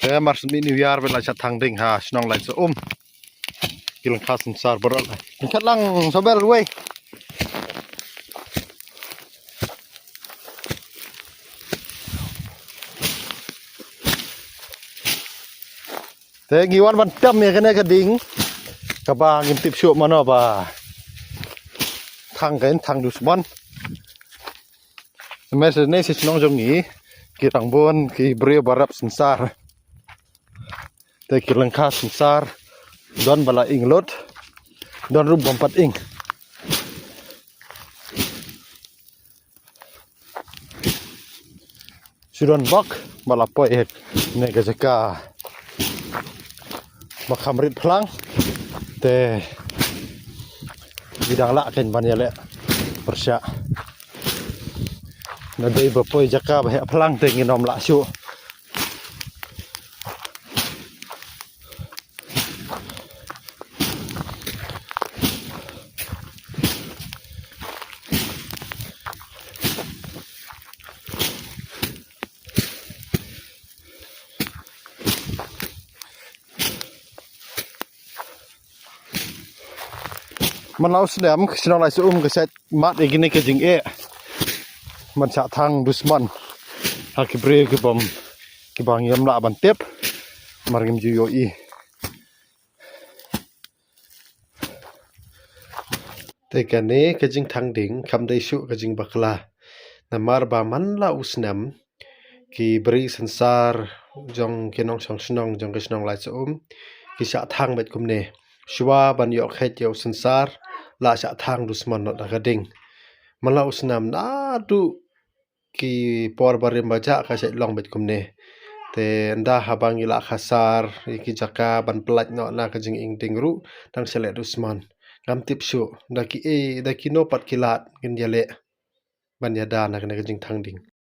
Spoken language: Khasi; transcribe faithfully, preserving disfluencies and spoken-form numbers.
Te mar shu mih New Year bad la shah thang ding ha shnong Laisoh Um. Ki lyngkha synsar baroh la. Lyngkha lang sobel wei. Te ngi wan ban tem ïa kane ka ding kaba ngim tip shuh mano ba thang, kan thang dusmon. Te mynne sha shnong jong ngi ki rangbun ki briew ba rep synsar. Te ki lyngkha synsar don ba la ing lut, don ruh bym pat ing. Shu don bok ba la poi ha kane ka jaka ba kham rit phlang. Te ngi dang lah kein ban ïaleh pyrshah. Na dei ba poi jaka ba heh phlang te ngin ym lah shuh. Man la u snem ka shnong Laisoh Um ka shait mad ïa kine ka jingeh ban shah thang dusmon ha ki briew ki bym, kiba ngim lah ban tip, mar ngim ju ïohi. Te kane ka jingthang ding kam dei shuh ka jingbakla. Namar ba man la u snem ki briew synsar jong ki nongshong shnong jong ka shnong Laisoh Um ki shah thang beit kumne. Shuwa ban ïoh kheit ïa u synsar la shah thang dusmon noh da ka ding. Man la u snem naduh ki por barim bajah ka shait long beit kumne. Te ynda haba ngi la khasar ïa ki jaka ban pyllait noh na ka jinging ding ruh dang shaleh dusmon. Ngam tip shuh da kiei, da kino pat ki lad kin ïaleh ban ïada na kane ka jingthang ding.